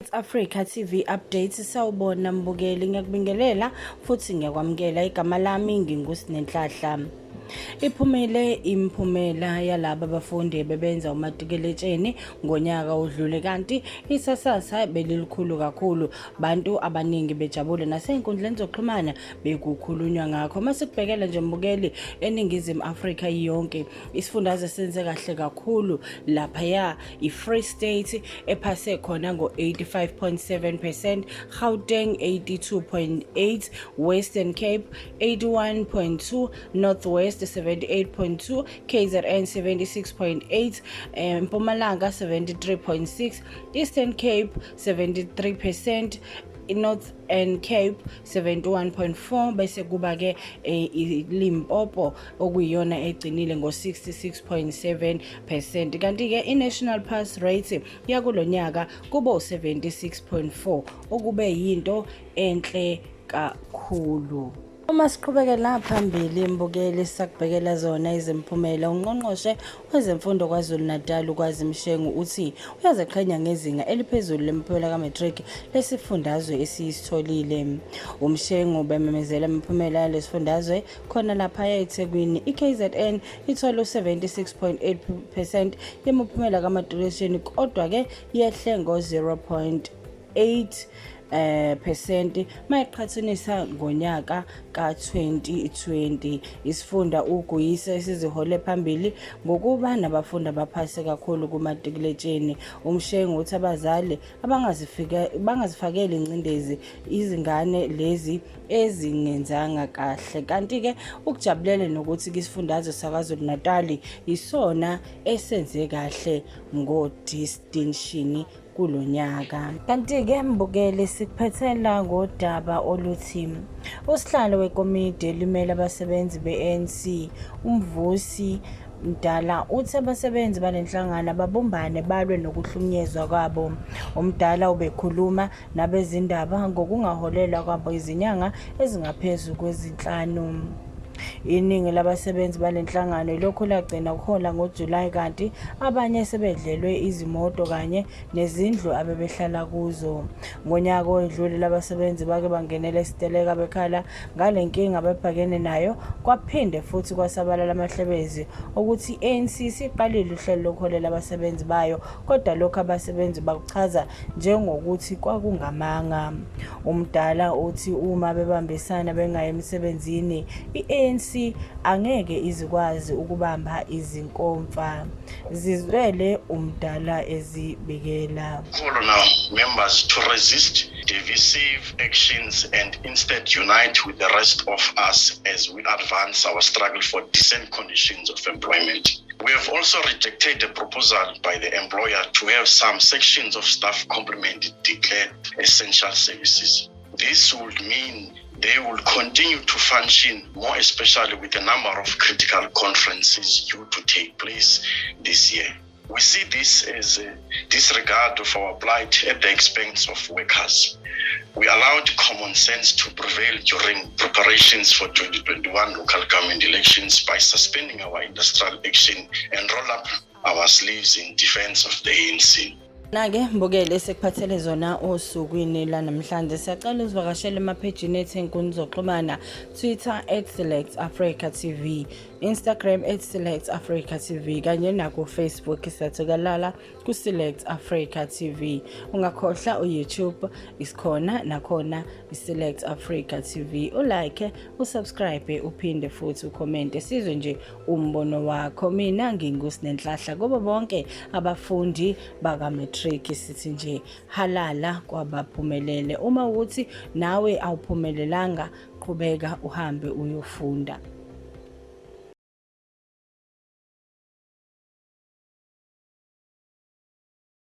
Select Africa TV Updates. Sawubona mbukeli, ngiyakubingelela futhi ngiyakwamukela. Igama lami nginguSinenhlahla. Iphumile imiphumela yalaba bafundi bebenza umatikuletsheni ngonyaka odlule, kanti isasasa belilikhulu kakhulu, bantu abaningi bejabule, nasey'nkundleni zokuxhumana bekukhulunywa ngakho. Uma sikubhekela nje mbukeli, eNingizimu Afrika yonke, isifundazwe senze kahle kakhulu laphaya i-Free State, ephase khona ngo-85.7%, Gauteng 82.8, Western Cape 81.2, North West 78.2, KZN 76.8, Mpumalanga 73.6, Eastern Cape 73%, Northern Cape 71.4, bese kuba ke iLimpopo okuyiyona egcinile ngo-66.7%. Kanti ke i-national pass rate yakulonyaka kube u-76.4, okube yinto enhle kakhulu. Uma siqhubekela phambili mbukeli, sakubhekela zona izimphumela. Ungqongqoshe wezemfundo KwaZulu-Natal uKwazi Mshengu uthi uyaziqhenya ngezinga eliphezulu lemiphumela ka-matric lesifundazwe esiyisitholile. UMshengu bememezela imiphumela yalesifundazwe khona lapha eThekwini. I-KZN ithole u-76.8% yemiphumela kamatikuletsheni, kodwa-ke yehle ngo-0.8 percent mayiqhathanisa ngonyaka ka-2020. Isifunda uGu yiso esizihole phambili ngokuba nabafundi abaphase kakhulu kumatikuletsheni. UMshengu uthi abazali abangazifakeli ingcindezi izingane lezi ezingenzanga kahle. Kanti-ke ukujabulele nokuthi isifundazwe saKwaZulu Natali isona esenze kahle ngo-distinction kulo nyaka. Kanti-ke mbukeli, sikuphethela ngodaba oluthi usihlalo wekomidi elimele abasebenzi be-ANC uMvusi Mdala uthi abasebenzi balenhlangano babumbane balwe nokuhlukunyezwa kwabo. Umdala ubekhuluma nabezindaba ngokungaholelwa kwabo izinyanga ezingaphezu kwezinhlanu. Iningi labasebenzi balenhlangano ilokhu lagcina ukuhola ngoJulayi, kanti abanye sebedlelwe izimoto kanye nezindlu abebehlala kuzo. Ngonyaka odlule labasebenzi bake bangenela isiteleka bekhala ngale nkinga ababhekene nayo, kwaphinde futhi kwasabalala amahlebezi ukuthi i-ANC isiqalile uhlelo lokuholela abasebenzi bayo, kodwa lokhu abasebenzi bakuchaza njengokuthi kwakungamanga. Umdala uthi uma bebambisana bengayi emsebenzini, i-ANC angeke izikwazi ukubamba izinkomfa. Zizwele umdala ezibikela. Call on our members to resist divisive actions and instead unite with the rest of us as we advance our struggle for decent conditions of employment. We have also rejected the proposal by the employer to have some sections of staff complement declared essential services. This would mean they will continue to function, more especially with a number of critical conferences due to take place this year. We see this as a disregard of our plight at the expense of workers. We allowed common sense to prevail during preparations for 2021 local government elections by suspending our industrial action and roll up our sleeves in defense of the ANC. Na-ke mbukeli, sekuphathele zona osukwini lanamhlanje. Siyacela uzivakashele emaphejini ethu ey'nkundla zokuxhumana: Twitter @SelectAfricaTV, Instagram @SelectAfricaTV, kanye naku-Facebook siyatholakala ku-Select Africa TV. Ungakhohlwa u-YouTube, isikhona nakhona i-Select Africa TV. Ulike, usubscribe, uphinde futhi ukhomente, sizwe nje umbono wakho. Mina nginguSinenhlahla. Kubo bonke abafundi baka-matric sithi nje halala kwabaphumelele. Uma ukuthi nawe awuphumelelanga, qhubeka uhambe uyofunda.